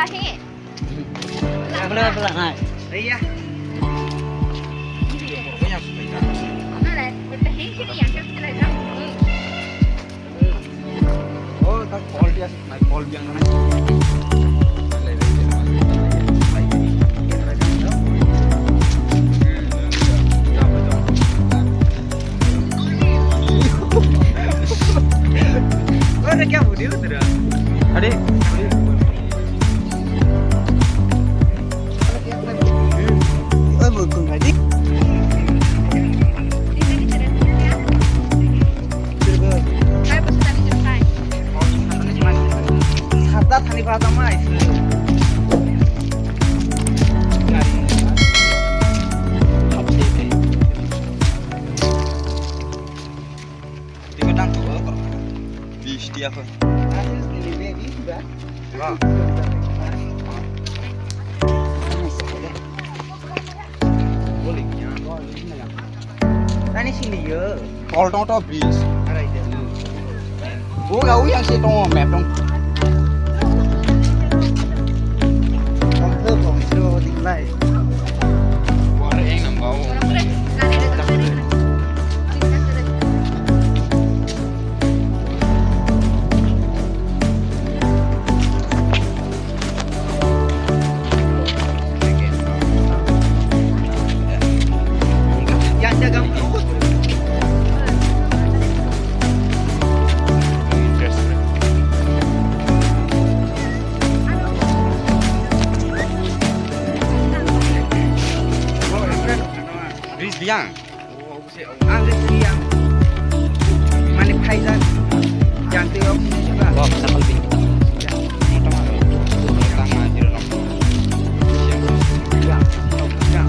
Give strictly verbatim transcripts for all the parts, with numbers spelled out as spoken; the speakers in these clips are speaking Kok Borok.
Ahi. Bla, bla, bla, hai. Iya. Nalai, udah hei hei yang kerja lagi. Oh, tak call dia, naik call dia nang. Ada kya video tu dah? Ada. Oi, bukan tadi. Sata thani pada mai. Tiga dang tu kalau. Bis dia apa? Asli sini baby sudah. Wah. Boleh ya. Tani sini yo. Tol tong to bis. Arai de. Bo ga u yang se tong map tong. Tong to tong so ding lai. War eng nang bau. Bridge biang. Ang le siyang. Mane phaijak. Yang twi rok sini juga. Bo, sakal bini kita. Motoma. Tama jiro nok. Yang. Yang.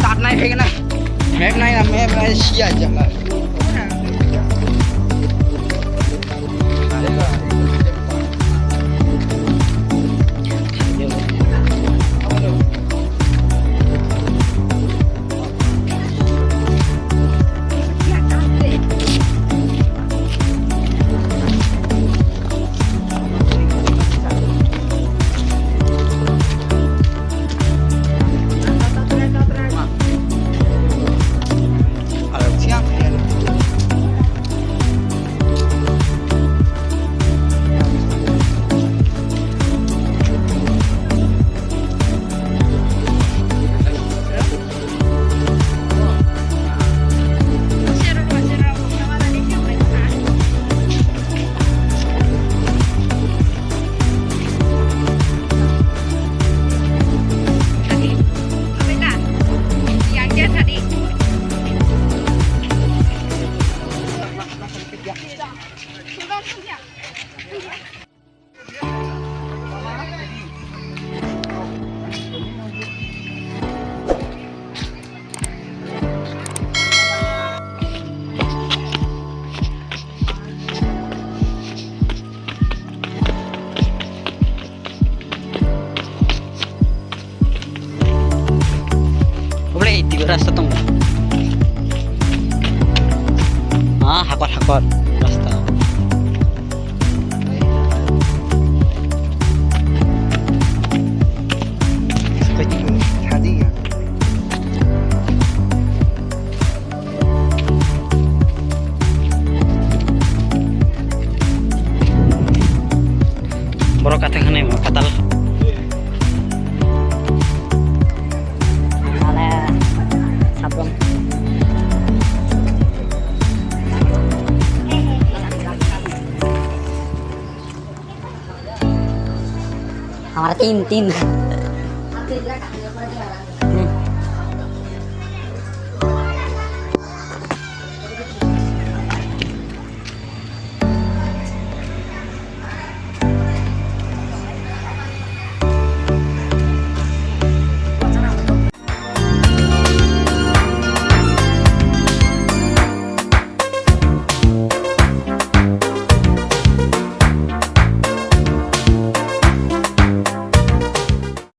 Tat nai phege na. Map nai na, map nai siya jala. Obolai tigo rasta tongo. Ah, hakor, hakor rasta. Borok kathak hinwi mo katal. Ale sabong. Hamara tin, tin.